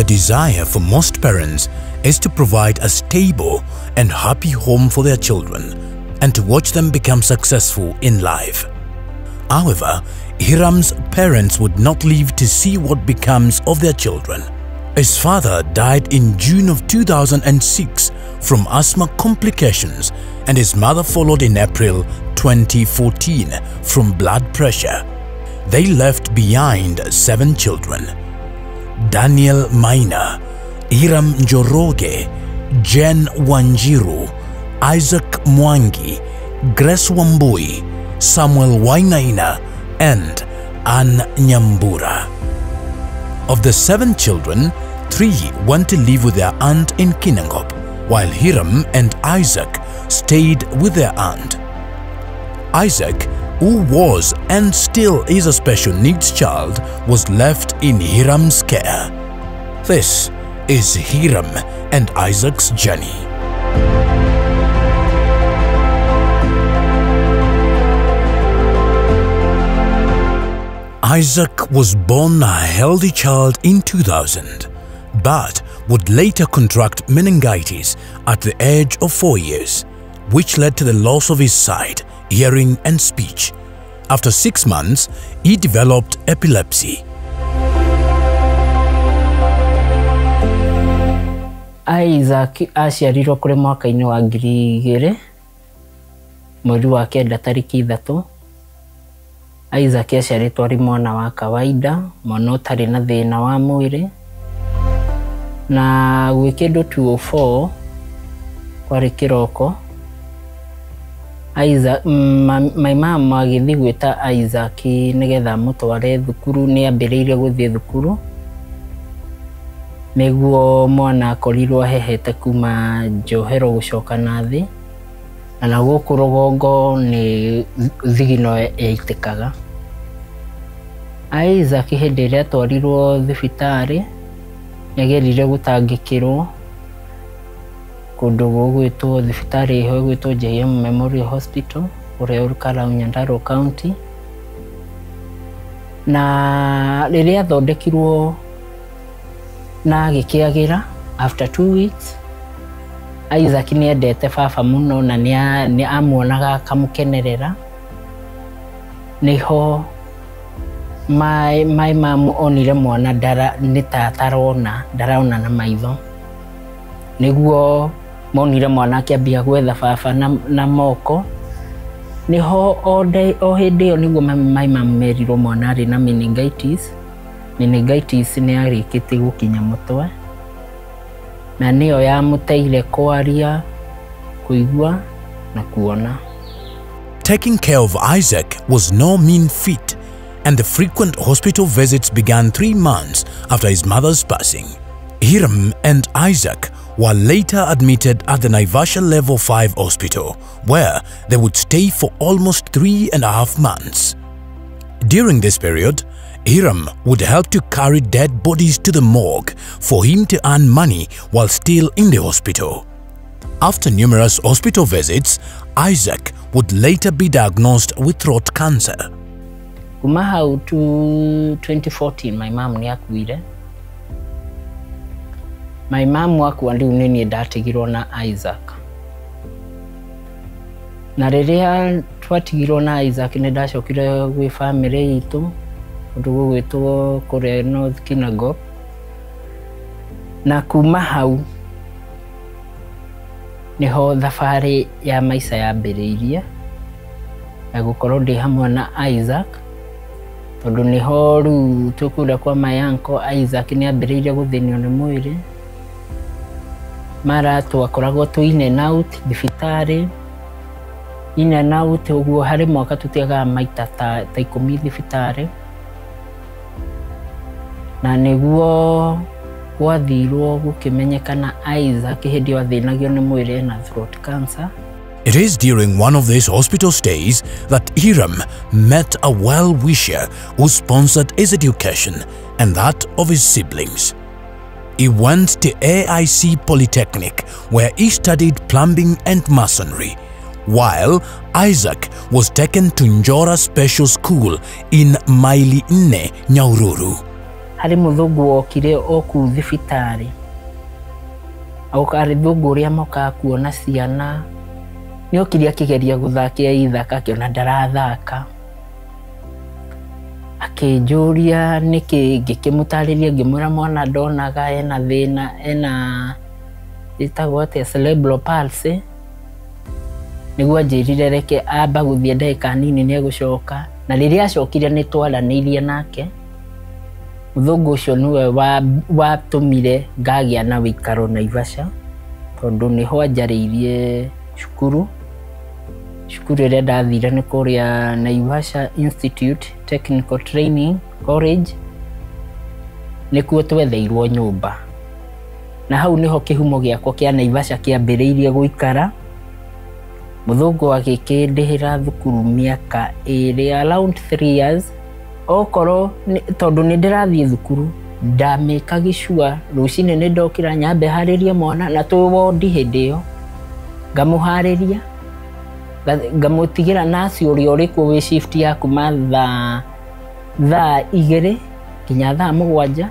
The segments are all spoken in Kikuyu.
The desire for most parents is to provide a stable and happy home for their children and to watch them become successful in life. However, Hiram's parents would not live to see what becomes of their children. His father died in June of 2006 from asthma complications, and his mother followed in April 2014 from blood pressure. They left behind 7 children: Daniel Maina, Hiram Njoroge, Jen Wanjiru, Isaac Mwangi, Grace Wambui, Samuel Wainaina, and Ann Nyambura. Of the 7 children, 3 went to live with their aunt in Kinangop, while Hiram and Isaac stayed with their aunt. Isaac, who was and still is a special needs child, was left in Hiram's care. This is Hiram and Isaac's journey. Isaac was born a healthy child in 2000, but would later contract meningitis at the age of 4 years, which led to the loss of his sight, hearing and speech. After 6 months, he developed epilepsy. Isaac aciarirwo kuri mwaka-inĩ wa 2000 mweri wa 9 tarĩki 3. Isaac aciarĩtwo arĩ mwana wa kawaida, mwana ũtarĩ na thĩna wa mwĩrĩ. Na gwĩ kĩndũ 204 kwarĩ kĩroko, Isaac, my mom agĩthiĩ gwĩta Isaac nĩgetha amũtware thukuru. Nĩ ambĩrĩirie gũthiĩ thukuru nĩguo mwana akorirwo ahehete kuma njohero gũcoka na thĩ, na gũkũ rũgongo nĩ thigino yaitĩkaga. Isaac hĩndĩ ĩrĩa atwarirwo thibitarĩ nĩagerire gũtangĩkĩrwo kũndũ gũgwĩtwo thibitarĩ ĩho ĩgwĩtwo JM Memorial Hospital ũrĩa ũrĩ Nyandarua County. Na rĩrĩa athondekirwo na agĩkĩagĩra after 2 weeks, Isaac nĩ endete baba mũno na nĩ amuonaga akamũkenerera. Nĩho my mom onire mwana nĩ ta atarona, ndarona na maitho. Nĩguo monire mwana akĩambia gwetha baba na moko. Nĩho o hĩndĩ ĩyo nĩguo my mom merirwo mwana arĩ na meningitis. Meningitis nĩ yarĩkĩtie gũkinya mũtwe, na nĩyo yamũteire kwaria, kũigua na kuona. Taking care of Isaac was no mean feat, and the frequent hospital visits began 3 months after his mother's passing. Hiram and Isaac were later admitted at the Naivasha Level 5 hospital, where they would stay for almost 3.5 months. During this period, Hiram would help to carry dead bodies to the morgue for him to earn money while still in the hospital. After numerous hospital visits, Isaac would later be diagnosed with throat cancer. Kuma hau to 2014, my mom nĩ akuire. My mom wakua rĩu nĩ niĩ ndatigirwo na Isaac. Na rĩrĩa twatigirwo na Isaac nĩ ndacokire gwĩ family itũ kũndũ gũgwĩtwo kũrĩa North Kinangop. Na kuma hau nĩho thabarĩ ya maica yambĩrĩirie ya gũkorwo ndĩ hamwe na Isaac, tondũ nĩho rĩu twĩ kwa my uncle. Isaac nĩ ambĩrĩirie gũthĩnio nĩ mwĩrĩ. Mara twakoragwo twĩ in and out thibitarĩ, in and out ũguo harĩ mwaka tũtiagaga maita ta 10 thibitarĩ. Na nĩguo gwathirwo gũkĩmenyekana Isaac hĩndĩ ĩyo athĩnagio nĩ mwĩrĩ na throat cancer. It is during one of these hospital stays that Hiram met a well-wisher who sponsored his education and that of his siblings. He went to AIC Polytechnic, where he studied plumbing and masonry, while Isaac was taken to Njora Special School in Maili Nne, Nyahururu. Harĩ mũthũngũ wokire o kũu thibitarĩ, arĩ thũngũ ũrĩa mokaga kuona ciana, nĩ okire akĩgeria gũthakia Ithaka, akĩona ndarathaka, akĩnjũria nĩkĩ, ngĩkĩmũtarĩria ngĩmwĩra mwana ndonaga ena thĩna, ena ĩtagwo atĩa, cerebral palsy. Nĩguo anjĩrire reke amba gũthiĩ ndagĩka nini nĩ egũcoka, na rĩrĩa acokire nĩ twaranĩirie nake. Mũthũngũ ũcio nĩwe watũmire ngagĩa na wĩikaro Naivasha, tondũ nĩho anjarĩirie cukuru. Cukuru ĩrĩa ndathire nĩ kũrĩa Naivasha Institute Technical Training College, nĩkuo twetheirwo nyũmba, na hau nĩho kĩhumo gĩakwa kĩa Naivasha kĩambĩrĩirie gũikara. Mũthũngũ agĩkĩndĩhĩra thukuru mĩaka ĩrĩ, around 3 years, okorwo tondũ nĩ ndĩrathiĩ thukuru ndamĩka gĩcua, rũcinĩ nĩ ndokĩra nyambe harĩrie mwana, na twĩ wondi hĩndĩ ĩyo, ngamũharĩria ngamũtigĩra nurse ũrĩa ũrĩ kuo wĩ shift ya kuma thaa 2 nginya thaa 7,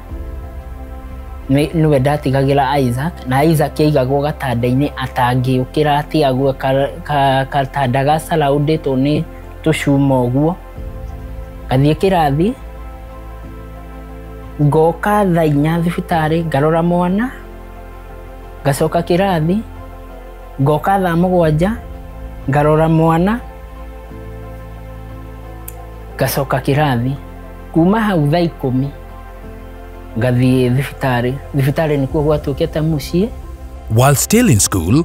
nĩwe ndatigagĩra Isaac, na Isaac aigagwo gatanda-inĩ atangĩũkĩra atĩ agwe, katanda gacaraundĩtwo nĩ tũcuma ũguo. Ngathiĩ kĩrathi, ngoka thaa 4 thibitarĩ ngarora mwana, ngacoka kĩrathi, ngoka thaa 7 ngarora mwana, ngacoka kĩrathi. Kuma hau thaa 10 ngathiĩ thibitarĩ. Thibitarĩ nĩkuo gwatuĩkĩte mũciĩ. While still in school,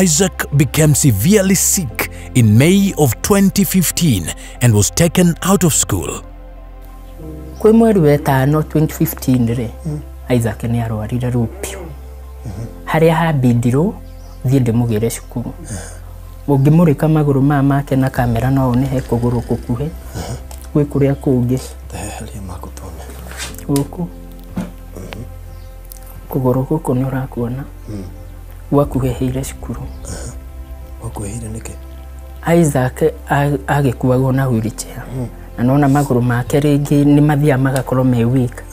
Isaac became severely sick in May of 2015 and was taken out of school. Kwĩ mweri wa 5 2015 rĩ, Isaac nĩ arwarire rũpiũ, harĩa hambindirwo thiĩ ndĩmũgĩre cukuru. Ũngĩmũrĩka magũrũ maya make na kamera no one he kũgũrũ gũkuhĩ, gwĩ kũrĩa kũngĩ gũkũ kũgũrũ gũkũ nĩ ũrakuona gwakuhĩhĩire cukuru. Gwakuhĩhĩire nĩkĩ? Isaac agĩkuagwo na wheelchair, na nona magũrũ make rĩngĩ nĩ mathiaga magakorwo me weak,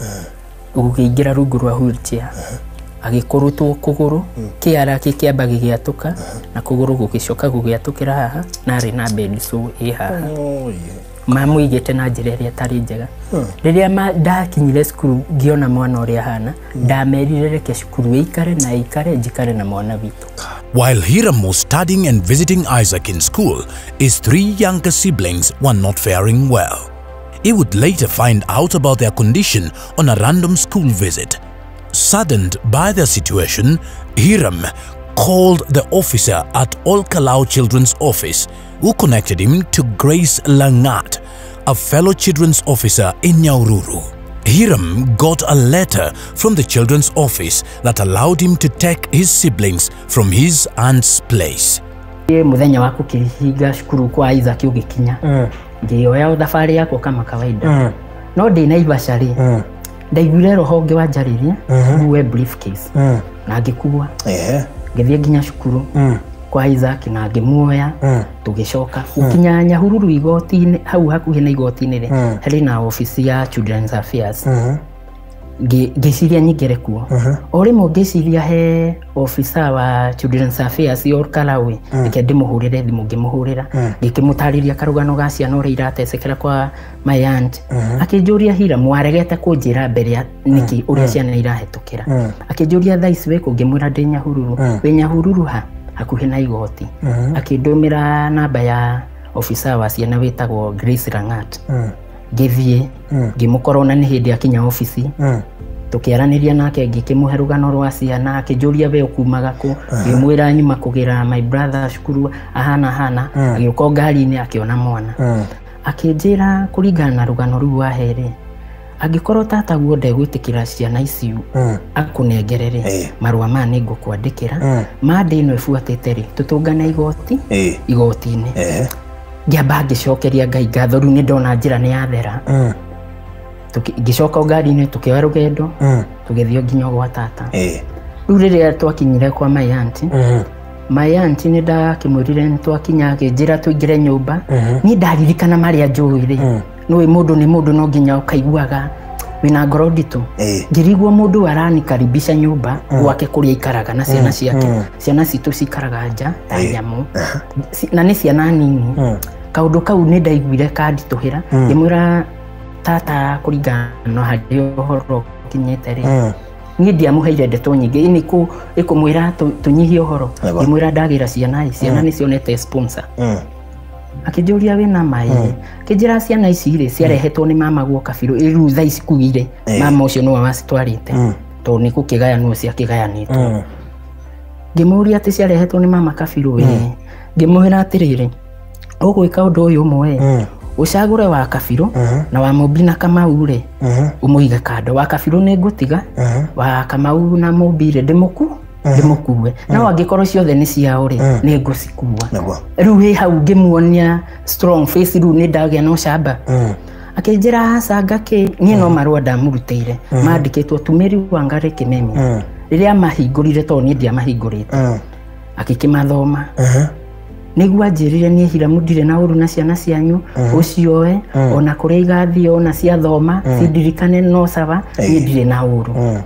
gũkĩingĩra rungu rwa wheelchair, agĩkũrũtwo kũgũrũ, kĩara gĩkĩamba gĩgĩatũka, na kũgũrũ gũgĩcoka gũgĩatũkĩra haha, na arĩ na bed sore ĩ haha. Mamũigĩte na njĩra ĩrĩa ĩtarĩ njega. Rĩrĩa ndakinyire cukuru ngĩona mwana ũrĩa ahana, ndamerire reke cukuru ĩikare na ĩikare njikare na mwana witũ. While Hiram was studying and visiting Isaac in school, his 3 younger siblings were not faring well. He would later find out about their condition on a random school visit. Saddened by their situation, Hiram called the officer at Olkalou Children's Office, who connected him to Grace Langat, a fellow children's officer in Nyahururu. Hiram got a letter from the children's office that allowed him to take his siblings from his aunt's place. Mũthenya wa kũkĩhinga cukuru kwa Isaac ũgĩkinya, ngĩoya thabarĩ yakwa kama kawaida. No ndĩ Naivasha rĩ, ndaiguire rũhonge wanjarĩria ngue briefcase, na ngĩkua ngĩthiĩ nginya cukuru kwa Isaac na ngĩmuoya, tũgĩcoka gũkinya Nyahururu igoti-inĩ, hau hakuhĩ na igoti-inĩ rĩ, harĩ na obici ya Children's Affairs. Ngĩciria nyingĩre kuo, o rĩmwe ngĩciria he officer wa Children's Affairs Olkalou, reke ndĩmũhũrĩre thimũ. Ngĩmũhũrĩra, ngĩkĩmũtarĩria karũgano ga ciana ũrĩa iratecekera kwa my aunt. Akĩnjũria, Hiram, waregete kũnjĩra mbere ya nĩkĩ ũrĩa ciana irahetũkĩra? Akĩnjũria thaa ici wĩkũ? Ngĩmwĩra ndĩ Nyahururu. Wĩ Nyahururu ha? Hakuhĩ na igoti. Akĩndũmĩra namba ya officer wa ciana wĩtagwo Grace Langat. Ngĩthiĩ ngĩmũkora, ona nĩ hĩndĩ akinya obici, tũkĩaranĩria nake, ngĩkĩmũhe rũgano rwa ciana. Akĩnjũria we ũkumaga kũ? Ngĩmwĩra nyuma kũgĩra my brother cukuru ahana hana. Agĩũka o ngari-inĩ akĩona mwana, akĩnjĩra kũringana na rũgano rũu wahe rĩ, angĩkorwo tataguo ndegwĩtĩkĩra ciana ici akũnengere rĩ, marũa maya nĩ ngũkwandĩkĩra mande ĩno ĩbuatĩte rĩ, tũtũngane igoti igoti-inĩ. Ngĩamba ngĩcokeria Ngai ngatho, rĩu nĩ ndona njĩra nĩ yathera. Ngĩcoka ngari-inĩ, tũkĩoya rũgendo, tũgĩthiĩ nginya gwa tata. Rĩu rĩrĩa twakinyire kwa my aunt, my aunt nĩ ndakĩmwĩrire nĩ twakinya, akĩnjĩra tũingĩre nyũmba. Niĩ ndaririkana marĩa njũĩ rĩ, nĩũĩ mũndũ nĩ mũndũ, no nginya ũkaiguaga Wĩna ngoro nditũ. Ngĩrigwo mũndũ aranikaribisha nyũmba gwake kũrĩa aikaraga na ciana ciake. Ciana citũ cikaraga nja ta nyamũ. Na nĩ ciana nini. Kaũndũ kau nĩ ndaiguire kanditũhĩra. Ngĩmwĩra tata kũringana na harĩa ũhoro ũkinyĩte rĩ. Niĩ ndiamũheire ndeto nyingĩ nĩ ĩkũmwĩra tũnyihie ũhoro. Ngĩmwĩra ndagĩra ciana ĩ, ciana nĩ cionete sponsor. Akĩnjũria wĩna maĩ. Akĩnjĩra ciana ici rĩ ciarehetwo nĩ mama guoka kabirũ rĩu thaa ici kuire mama ũcio nĩwe wacitwarĩte tondũ nĩ gũkĩgayanwo ciakĩgayanĩtwo. Ngĩmũria atĩ ciarehetwo nĩ mama kabirũ ĩ. Ngĩmwĩra atĩrĩrĩ ũgwĩka ũndũ ũyũ ũmwe ũcagũre wa kabirũ na wa Mũmbi na Kamau rĩ ũmũige kando. Wa kabirũ nĩ ngũtiga, wa Kamau na Mũmbi rĩ ndĩmũkue no angĩkorwo ciothe nĩ ciao rĩ nĩ ngũcikua. Rĩu wĩ hau ngĩmuonia strong face rĩu nĩ ndagĩa na ũcamba. Akĩnjĩra aca ngakĩ niĩ no marũa ndamũrutĩire mandĩkĩtwo Tumĩri Wangari Kĩmemia. Rĩrĩa mahingũrire tondũ niĩ ndiamahingũrĩte akĩkĩmathoma. Nĩguo anjĩrire niĩ Hiramu ndirĩ na ũru na ciana cianyu ũcioe ona kũrĩa igathiĩ ona ciathoma cindirikane no sawa niĩ ndirĩ na ũru.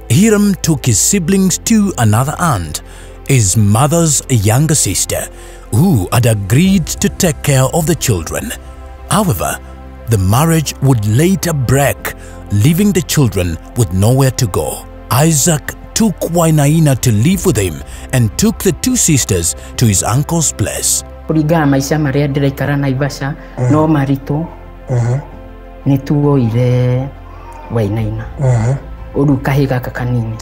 Hiram took his siblings to another aunt, his mother's younger sister, who had agreed to take care of the children. However, the marriage would later break, leaving the children with nowhere to go. Isaac took Wainaina to live with him and took the two sisters to his uncle's place. Kũringana maica marĩa ndĩraikara Naivasha no maritũ nĩ tuoire Wainaina. Ũrũ kahĩ gaka kanini.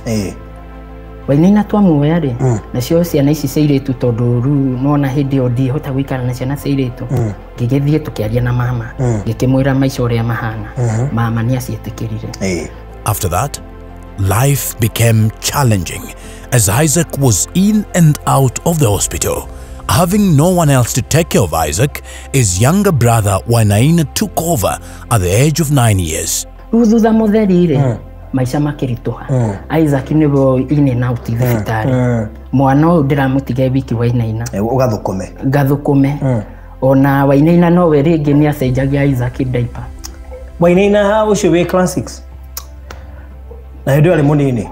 Wainaina twamuoya rĩ nacio ciana ici cia airĩtu tondũ rĩu nona hĩndĩ ĩyo ndihota gũikara na ciana cia airĩtu. Ngĩgĩthiĩ tũkĩaria na mama ngĩkĩmwĩra maica ũrĩa mahana. Mama nĩ aciĩtĩkĩrire. After that, life became challenging as Isaac was in and out of the hospital. Having no one else to take care of Isaac, his younger brother Wainaina took over at the age of 9 years. Rĩu thutha mũtheri rĩ maica makĩritũha. Isaac nĩwe in and out thibitarĩ. Mwana ũyũ ndĩramũtiga wiki Wainaina. Ũgathũkũme. Ngathũkũme. Ona Wainaina nowe rĩngĩ nĩ acenjagia Isaac diaper. Wainaina ũcio wĩ class 6. Na hĩndĩ ĩyo arĩ mũnini.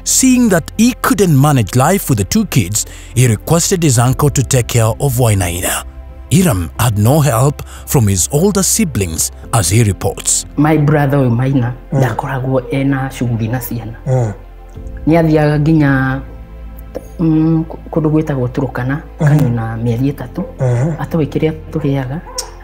Seeing that he couldn't manage life with the two kids, he requested his uncle to take care of Wainaina. Hiram had no help from his older siblings, as he reports. My brother ũyũ Maina ndakoragwo ena shughuli na ciana. Nĩ athiaga nginya kũndũ gwĩtagwo Turukana kanina mĩeri 3 atoĩ kĩrĩa tũrĩaga,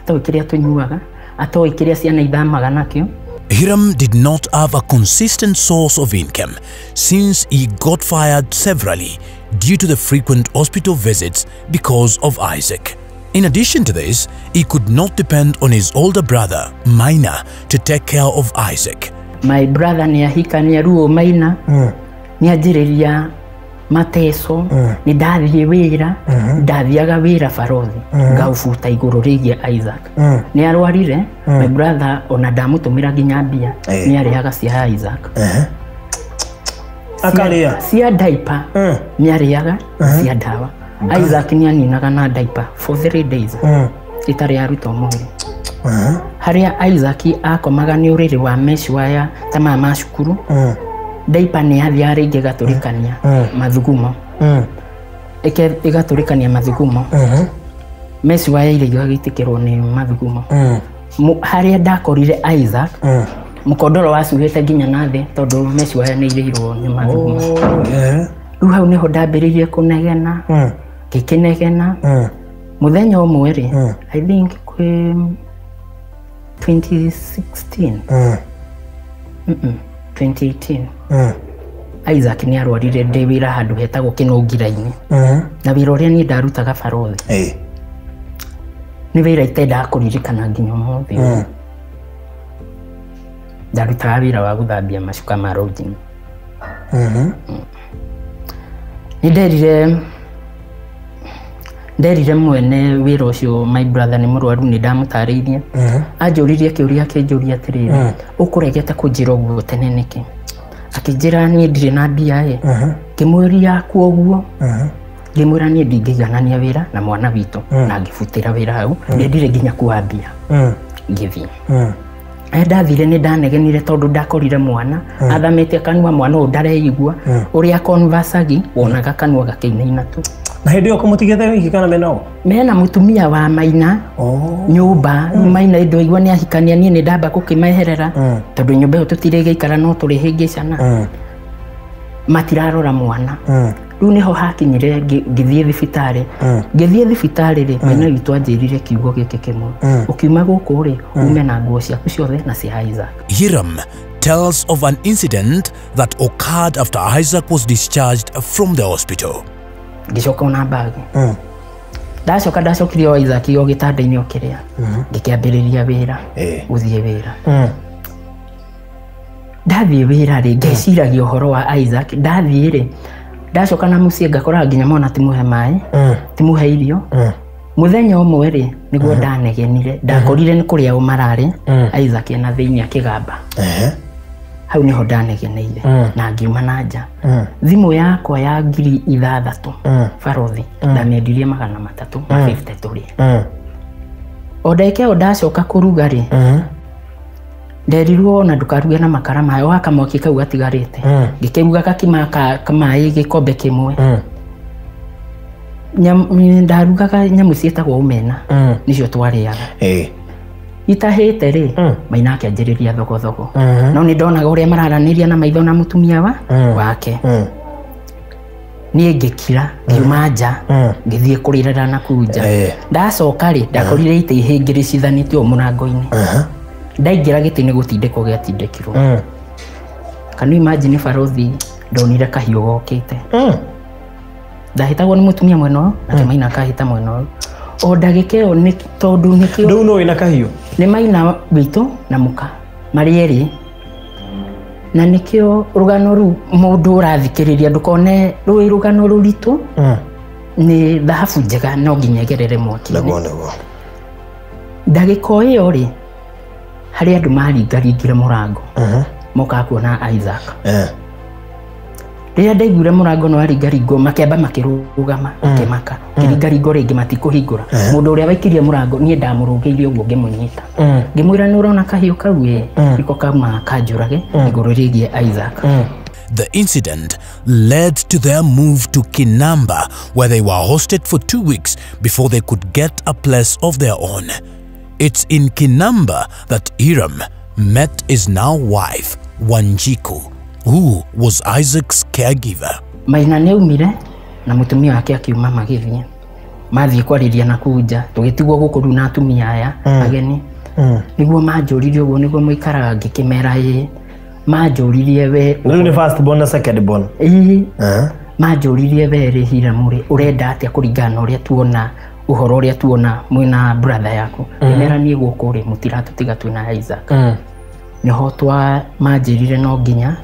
atoĩ kĩrĩa tũnyuaga, atoĩ kĩrĩa ciana ithamaga nakĩo. Hiram did not have a consistent source of income since he got fired severally due to the frequent hospital visits because of Isaac. In addition to this, he could not depend on his older brother, Maina, to take care of Isaac. My brother nĩ ahikania ruo Maina nĩ anjĩrĩria mateso nĩ ndathiĩ wĩra ndathiaga wĩra barothi ngaũbuta igũrũ rĩgiĩ Isaac. Nĩ arwarire my brother ona ndamũtũmĩra nginya mbia nĩ arĩaga cia Isaac. Akarĩa cia diaper nĩ arĩaga cia ndawa. Isaac nĩ aninaga na diaper for 3 days itarĩ yarutwo mwĩrĩ. Harĩa Isaac akomaga nĩ ũrĩrĩ wa mesh wire ta maya ma cukuru. Diaper nĩ yathiaga rĩngĩ ĩgatũrĩkania mathugumo. Ĩgatũrĩkania mathugumo. Mesh wire iria igagĩitĩkĩrwo nĩ mathugumo. Harĩa ndakorire Isaac mũkondoro wacuhĩte nginya na thĩ tondũ mesh wire nĩ irĩirwo nĩ mathugumo. Rĩu hau nĩho ndambĩrĩirie kũnegena ngĩkĩnegena. Mũthenya ũmwe rĩ I think kwĩ 2016 2018 Isaac nĩ arwarire ndĩ wĩra handũ hetagwo Kĩnũngira-inĩ. Na wĩra ũrĩa niĩ ndarutaga barothi nĩ wĩra itendaga kũririkana nginya ũmũthĩ. Ndarutaga wĩra wa gũthambia macuka ma lodging. Nĩ nderire mwene wĩra ũcio my brother nĩ mũrwaru nĩ ndamũtarĩirie. Anjũririe kĩũria akĩnjũria atĩrĩrĩ ũkũregete kũnjĩra ũguo tene nĩkĩ? Akĩnjĩra niĩ ndirĩ na mbia ĩ. Ngĩmwĩria kuoguo ngĩmwĩra niĩ ndingĩiganania wĩra na mwana witũ na ngĩbutĩra wĩra hau ndendire nginya kuwa mbia ngĩthiĩ. Ndathire nĩ ndanegenire tondũ ndakorire mwana athamĩte kanua, mwana ũyũ ndareigua ũrĩa conversagi, wonaga kanua gakĩinaina tu. Na hĩndĩ ĩyo kũmũtigĩte wiki kana mena ũ? Mena mũtumia wa Maina nyũmba. Maina ndoigua nĩ ahikania, niĩ nĩ ndamba gũkĩmeherera tondũ nyũmba ĩyo tũtirĩgĩikara no tũrĩhĩngĩcana, matirarora mwana. Rĩu nĩho hakinyire ngĩthiĩ thibitarĩ. Ngĩthiĩ thibitarĩ rĩ, maina witũ anjĩrire kiugo gĩkĩ kĩmwe: ũkiuma gũkũ rĩ, ume na nguo ciaku ciothe na cia Isaac. Hiram tells of an incident that occurred after Isaac was discharged from the hospital. Ngĩcoka ona mbagi, ndacoka ndacokire o Isaac o gĩtanda-inĩ o kĩrĩa, ngĩkĩambĩrĩria wĩra, gũthiĩ wĩra. Ndathiĩ wĩra rĩ, ngeciragia ũhoro wa Isaac. Ndathiĩ rĩ, ndacoka na mũciĩ ngakoraga nginya mwana timũhe maĩ, timũhe irio. Mũthenya ũmwe rĩ, nĩguo ndanegenire, ndakorire nĩ kũrĩa o mararĩ, Isaac ena thĩinĩ akĩgamba. Hau nĩho ndanegeneire na ngiuma na nja. Thimũ yakwa ya 6000, barothi, ndamĩendirie 350 tũrĩ. O ndagĩka ĩyo ndacoka kũruga rĩ, nderirwo ona ndũkaruge na makara mayo, waka mwaki kau gatigarĩte. Ngĩkĩruga gakima ka maĩ gĩkombe kĩmwe. Ndarugaga nyamũ ciĩtagwo omena, nĩcio twarĩaga. Itahĩte rĩ, Maina akĩanjĩrĩria thogothogo, no nĩ ndonaga ũrĩa mararanĩria na maitho na mũtumia wa wake. Niĩ ngĩkira, ngiuma nja, ngĩthiĩ kũrĩrĩra na kũu nja. Ndacoka rĩ, ndakorire itĩ ihĩngĩrĩcithanĩtio mũrango-inĩ. Ndaingĩra gĩtĩ-inĩ gũtindĩkwo gĩatindĩkirwo. Can you imagine, barothi, ndonire kahiũ gokĩte. Ndahĩtagwo nĩ mũtumia mwena ũyũ, nake Maina akahĩta mwena ũyũ. O ndagĩka ĩyo nĩ tondũ nĩkĩo Rĩu no wĩna kahiũ? Nĩ Maina witũ na mũka marĩ erĩ, na nĩkĩo rũgano rũu mũndũ ũrathikĩrĩria ndũkone rũĩ rũgano rũritũ. Nĩ thahabu njega no nginya ĩgerere mwaki-inĩ. Nĩguo, nĩguo. Ndagĩka o ĩyo rĩ, harĩ andũ maringaringire mũrango, mokaga kuona Isaac. Rĩrĩa ndaiguire mũrango nĩ waringaringwo, makĩamba makĩrũgama, makĩmaka. Kĩringaringo rĩngĩ, matikũhingũra. Mũndũ ũrĩa waikirie mũrango, niĩ ndamũrũgĩirie ũguo, ngĩmũnyita, ngĩmwĩra, "Nĩ ũrona kahiũ kau? Ĩ nĩko kauma kanjũrage igũrũ rĩgiĩ Isaac." The incident led to their move to Kinamba, where they were hosted for 2 weeks before they could get a place of their own. It's in Kinamba that Hiram met his now wife, Wanjiku, who was Isaac's caregiver. Maina nĩ aumire na mũtumia wake akiuma, magĩthiĩ, mathiĩ kwarĩria na kuu nja, tũgĩtigwo gũkũ rĩu na atumia aya ageni. Nĩguo manjũririe ũguo nĩguo mũikaraga, ngĩkĩmera ĩĩ. Manjũririe, "We Rĩu nĩ first born na second born? Ĩĩ. Manjũririe, "We rĩ, Hiramu rĩ, ũrenda atĩa kũringana na ũrĩa tuona, ũhoro ũrĩa tuona mwĩna brother yaku?" Ngĩmera, "Niĩ gũkũ rĩ, mũtiratũtiga twĩna Isaac." Nĩho twa manjĩrire no nginya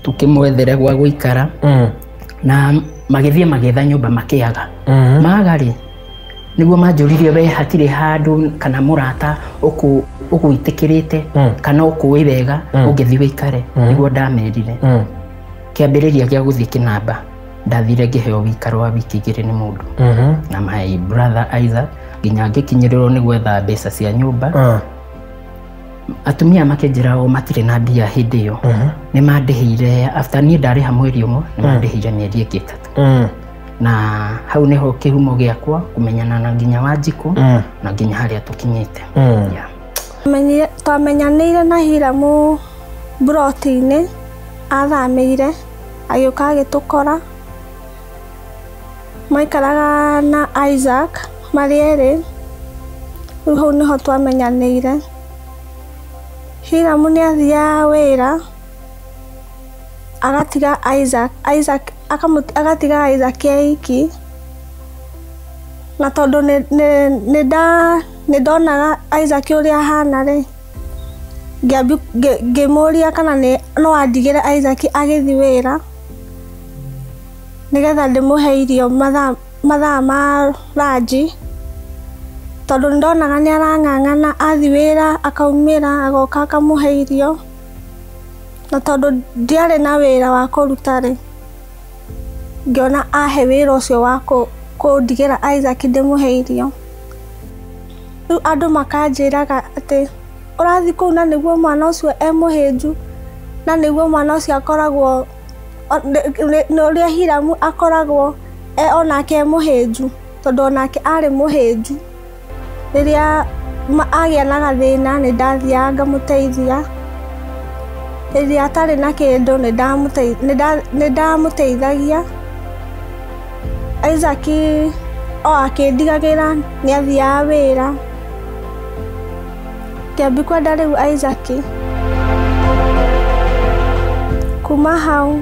tũkĩmwethere gwa gũikara, na magĩthiĩ magĩetha nyũmba, makĩaga. Maga rĩ, nĩguo manjũririe, "We hatirĩ handũ kana mũrata ũgwĩtĩkĩrĩte kana ũkũĩ wega ũngĩthiĩ wĩikare?" Nĩguo ndamerire kĩambĩrĩria gĩa gũthiĩ Kĩnamba, ndathire ngĩheo wĩikaro wa wiki 2 nĩ mũndũ na my brother Isaac, nginya ngĩkinyĩrĩrwo nĩ gwetha mbeca cia nyũmba. Atumia makĩnjĩra o matirĩ na mbia hĩndĩ ĩyo. Nĩ mandĩhĩire after niĩ ndarĩha mweri ũmwe, nĩ mandĩhĩire mĩeri ĩngĩ 3, na hau nĩho kĩhumo gĩakwa kũmenyana na nginya Wanjikũ na nginya harĩa tũkinyĩte. Yeah. Twamenyanĩire na Hiramu mburoti-inĩ, athamĩire agĩũka agĩtũkora. Maikaraga na Isaac marĩ erĩ, rĩu hau nĩho twamenyanĩire. Hiramu nĩ athiaga wĩra agatiga Isaac, Isaac agatiga Isaac e iki, na tondũ nĩ ndonaga Isaac ũrĩa ahana rĩ, ngĩmũria kana no andigĩre Isaac agĩthiĩ wĩra nĩgetha ndĩmũhe irio mathaa ma ranji, tondũ nĩ ndonaga nĩ arang'ang'ana athiĩ wĩra, akaumĩra agoka akamũhe irio, na tondũ ndiarĩ na wĩra wa kũruta rĩ, ngĩona ahe wĩra ũcio wa kũndigĩra Isaac ndĩmũhe irio. Rĩu andũ makanjĩraga atĩ Ũrathiĩ kũu na nĩguo mwana ũcio e mũhĩnju, na nĩguo mwana ũcio akoragwo nĩ ũrĩa Hiramu akoragwo e onake e mũhĩnju, tondũ onake arĩ mũhĩnju. Rĩrĩa agĩa na gathĩna nĩ ndathiaga ngamũteithia, rĩrĩa atarĩ na kĩndũ nĩ ndamũteithagia. Isaac o akĩndigagĩra nĩ athiaga wĩra, ngĩambia kwenda rĩu Isaac. Kuma hau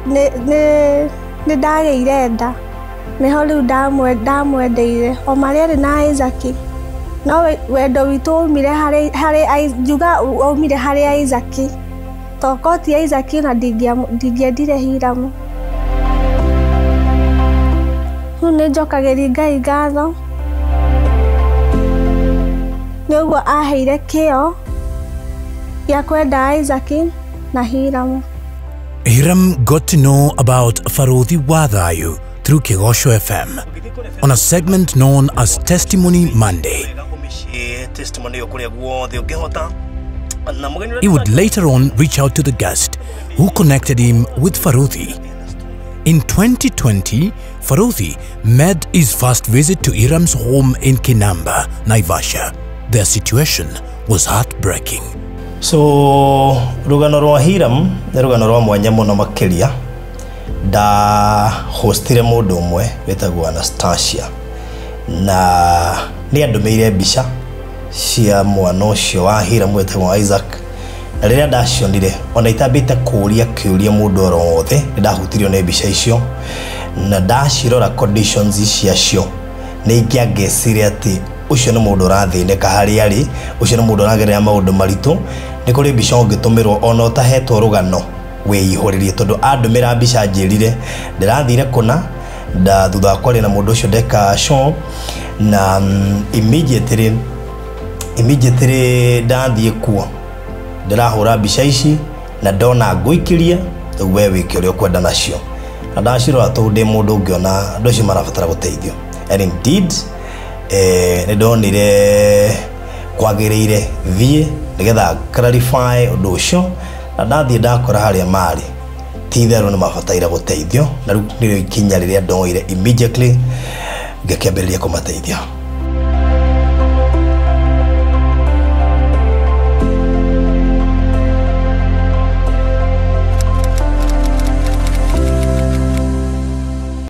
nĩ ndagĩire nda, nĩho rĩu ndamwendeire o marĩa arĩ na Isaac, no wendo witũ waumire harĩ njuga waumire harĩ Isaac, tokorwo ti Isaac na ndingĩendire Hiramu. Rĩu nĩ njokagĩria Ngai ngatho nĩ ũguo aheire kĩo gĩa kwenda Isaac na Hiramu. Hiram got to know about Farodhi Wathayu through Kigosho FM on a segment known as Testimony Monday. He would later on reach out to the guest who connected him with Farodhi. In 2020, Farodhi made his first visit to Hiram's home in Kinamba, Naivasha. Their situation was heartbreaking. So, rugano rwa Hiram nĩ rugano rwa mwanya mũno makĩria. Nda hostire mũndũ ũmwe wĩtagwo Anastasia, na nĩ andũmĩire mbica cia mwana ũcio wa Hiram wĩtagwo Isaac, na rĩrĩa ndacionire ona itambĩte kũũria kĩũria mũndũ oro wothe, nĩ ndahutirio nĩ mbica icio, na ndacirora conditions ciacio nĩ ingĩangecire atĩ ũcio nĩ mũndũ ũrathĩnĩka harĩa arĩ, ũcio nĩ mũndũ ũragerera maũndũ maritũ. Nĩ kũrĩ mbica ũngĩtũmĩrwo ona ũtahetwo rũgano wĩihũrĩrie, tondũ andũmĩra mbica njĩrire ndĩrathire kũna nda thutha wa kwaria na mũndũ ũcio ndeka show, na immediately ndathiĩ kuo ndĩrahũra mbica ici na ndona ngũikĩria rĩu we wĩke ũrĩa ũkwenda nacio, na ndacirora tondũ ndĩ mũndũ ũngĩona andũ acio marabatara gũteithio. And indeed nĩ ndonire kwagĩrĩire thiĩ nĩgetha clarify ũndũ ũcio, na ndathiĩ ndakora harĩa marĩ ti itherũ nĩ mabataire gũteithio, na rĩu nĩrĩo ikinya rĩrĩa ndoire immediately ngĩkĩambĩrĩria kũmateithia.